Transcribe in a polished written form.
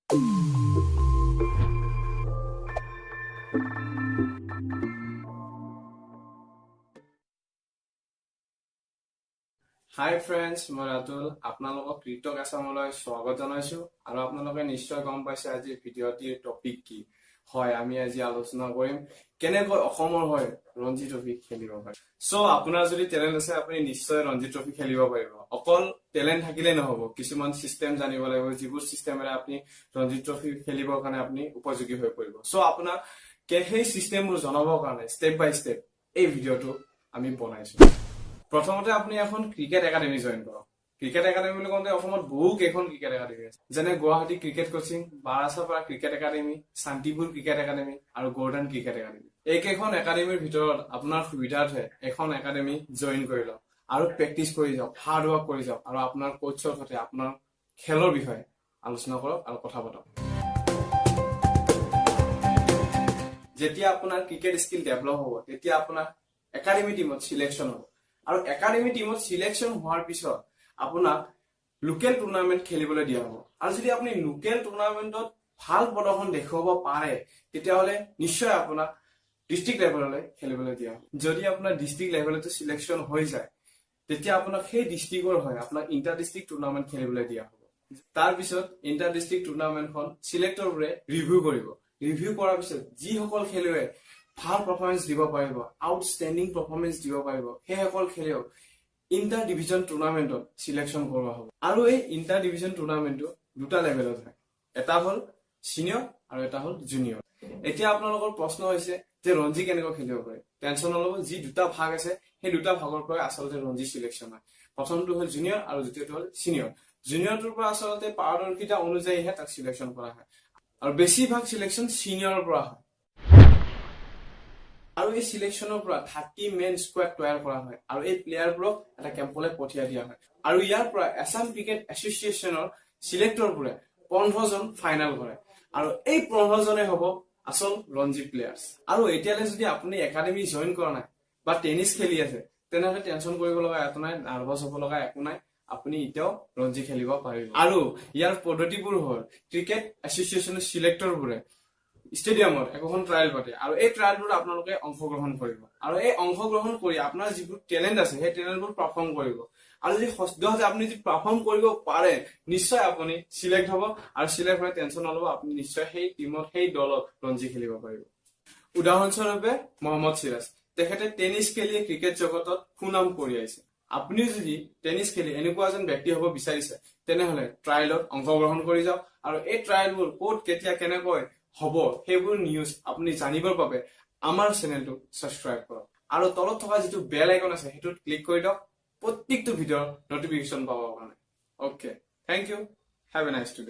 হাই friends, মই ৰাতুল, আপোনালোকক ক্ৰিটক আছামলৈ স্বাগত জনাইছো। আৰু আপোনালোকে নিশ্চয় গম পাইছে আজি ভিডিঅ'টিৰ টপিক কি হয়। আমি আজি আলোচনা কৰিম কেনেকৈ অসমৰ হৈ ৰঞ্জি ট্ৰফি খেলিব পাৰে। চ' আপোনাৰ যদি টেলেণ্ট আছে, আপুনি নিশ্চয় ৰঞ্জি ট্ৰফি খেলিব পাৰিব। অকল টেলেণ্ট থাকিলে নহ'ব, কিছুমান চিষ্টেম জানিব লাগিব, যিবোৰ চিষ্টেমেৰে আপুনি ৰঞ্জি ট্ৰফি খেলিবৰ কাৰণে আপুনি উপযোগী হৈ পৰিব। চ' আপোনাক সেই চিষ্টেমবোৰ জনাবৰ কাৰণে ষ্টেপ বাই ষ্টেপ এই ভিডিঅ'টো আমি বনাইছো। প্ৰথমতে আপুনি এখন ক্ৰিকেট একাডেমি জইন কৰক। ক্ৰিকেট একাডেমি বুলি কওঁতে অসমত বহু কেইখন ক্ৰিকেট একাডেমি আছে, যেনে Guwahati cricket coaching, Barsapara cricket academy, Shantipur cricket academy আৰু গৰ্ডন ক্ৰিকেট একাডেমি। এইকেইখন একাডেমিৰ ভিতৰত আপোনাৰ সুবিধাৰ্থে এখন একাডেমি জইন কৰি লওক আৰু প্ৰেক্টিচ কৰি যাওক, হাৰ্ড ৱৰ্ক কৰি যাওক আৰু আপোনাৰ কোচৰ সৈতে আপোনাৰ খেলৰ বিষয়ে আলোচনা কৰক আৰু কথা পাতক। যেতিয়া আপোনাৰ ক্ৰিকেট স্কিল ডেভেলপ হ'ব, তেতিয়া আপোনাৰ একাডেমি টিমত চিলেকশ্যন হ'ব আৰু একাডেমি টিমত চিলেকশ্যন হোৱাৰ পিছত আপোনাক লোকেল টুৰ্ণামেণ্ট খেলিবলৈ দিয়া হ'ব। আৰু যদি আপুনি লোকেল টুৰ্ণামেণ্টত ভাল প্ৰদৰ্শন দেখুৱাব পাৰে, তেতিয়াহ'লে নিশ্চয় আপোনাক ডিষ্ট্ৰিক্ট লেভেললৈ খেলিবলৈ দিয়া হ'ব। যদি আপোনাৰ ডিষ্ট্ৰিক্ট লেভেলতো চিলেকশ্যন হৈ যায়, তেতিয়া আপোনাক সেই ডিষ্ট্ৰিক্টৰ হৈ আপোনাক ইণ্টাৰ ডিষ্ট্ৰিক্ট টুৰ্ণামেণ্ট খেলিবলৈ দিয়া হ'ব। তাৰপিছত ইণ্টাৰ ডিষ্ট্ৰিক্ট টুৰ্ণামেণ্টখন চিলেক্টৰবোৰে ৰিভিউ কৰিব। ৰিভিউ কৰাৰ পিছত যিসকল খেলুৱৈয়ে ভাল পাৰফৰ্মেঞ্চ দিব পাৰিব, আউটষ্টেণ্ডিং পাৰফৰ্মেঞ্চ দিব পাৰিব, সেইসকল খেলুৱৈক ইণ্টাৰ ডিভিজন টুৰ্ণামেণ্টত চিলেকশ্যন কৰোৱা হ'ব। আৰু এই ইণ্টাৰ ডিভিজন টুৰ্ণামেণ্টটো দুটা লেভেলত হয়, এটা হ'ল চিনিয়ৰ আৰু এটা হ'ল জুনিয়ৰ। এতিয়া আপোনালোকৰ প্ৰশ্ন হৈছে যে ৰঞ্জি কেনেকৈ খেলিব পাৰে? টেনশ্যন নল'ব। যি দুটা ভাগ আছে, সেই দুটা ভাগৰ পৰাই আচলতে ৰঞ্জি চিলেকশ্যন হয়। প্ৰথমটো হ'ল জুনিয়ৰ আৰু দ্বিতীয়টো হ'ল চিনিয়ৰ। জুনিয়ৰটোৰ পৰা আচলতে পাৰদৰ্শিতা অনুযায়ীহে তাক চিলেকশ্যন কৰা হয় আৰু বেছিভাগ চিলেকশ্যন চিনিয়ৰৰ পৰা হয়। আৰু এই চিলেকশ্যনৰ পৰা 30 মেন স্কোৱাড তৈয়াৰ কৰা হয় আৰু এই প্লেয়াৰবোৰক এটা কেম্পলৈ পঠিয়াই দিয়া হয়। আৰু ইয়াৰ পৰা এছাম ক্ৰিকেট এছ'চিয়েশ্যনৰ চিলেক্টৰবোৰে 15জন ফাইনেল কৰে আৰু এই 15জনে হ'ব আচল ৰঞ্জি প্লেয়াৰ্ছ। আৰু এতিয়ালৈ যদি আপুনি একাডেমি জইন কৰা নাই বা টেনিছ খেলি আছে, তেনেহ'লে টেনশ্যন কৰিব লগা একো নাই, নাৰ্ভাছ হ'ব লগা একো নাই। আপুনি এতিয়াও ৰঞ্জি খেলিব পাৰিব। আৰু ইয়াৰ পদ্ধতিবোৰ হ'ল, ক্ৰিকেট এছ'চিয়েশ্যনৰ চিলেক্টৰবোৰে ষ্টেডিয়ামত একোখন ট্ৰায়েল পাতে আৰু এই ট্ৰায়েলবোৰত আপোনালোকে অংশগ্ৰহণ কৰিব আৰু এই অংশগ্ৰহণ কৰি আপোনাৰ যিবোৰ টেলেণ্ট আছে, সেই টেলেণ্টবোৰ পাৰফৰ্ম কৰিব। আৰু যদি সদ্যহতে আপুনি যদি পাৰফৰ্ম কৰিব পাৰে, নিশ্চয় আপুনি চিলেক্ট হ'ব। আৰু চিলেক্ট হ'লে টেনশ্যন নল'ব, আপুনি নিশ্চয় সেই টিমত, সেই দলত ৰঞ্জি খেলিব পাৰিব। উদাহৰণস্বৰূপে মহম্মদ চিৰাজ, তেখেতে টেনিছ খেলিয়ে ক্ৰিকেট জগতত সুনাম কঢ়িয়াইছে। আপুনিও যদি টেনিছ খেলি এনেকুৱা এজন ব্যক্তি হ'ব বিচাৰিছে, তেনেহ'লে ট্ৰায়েলত অংশগ্ৰহণ কৰি যাওক। আৰু এই ট্ৰায়েলবোৰ ক'ত, কেতিয়া, কেনেকৈ হ'ব, সেইবোৰ নিউজ আপুনি জানিবৰ বাবে আমাৰ চেনেলটো ছাবস্ক্ৰাইব কৰক আৰু তলত থকা যিটো বেল আইকন আছে, সেইটোত ক্লিক কৰি দিয়ক প্ৰত্যেকটো ভিডিঅ'ৰ নটিফিকেশ্যন পাবৰ কাৰণে। Okay, thank you, have a nice day.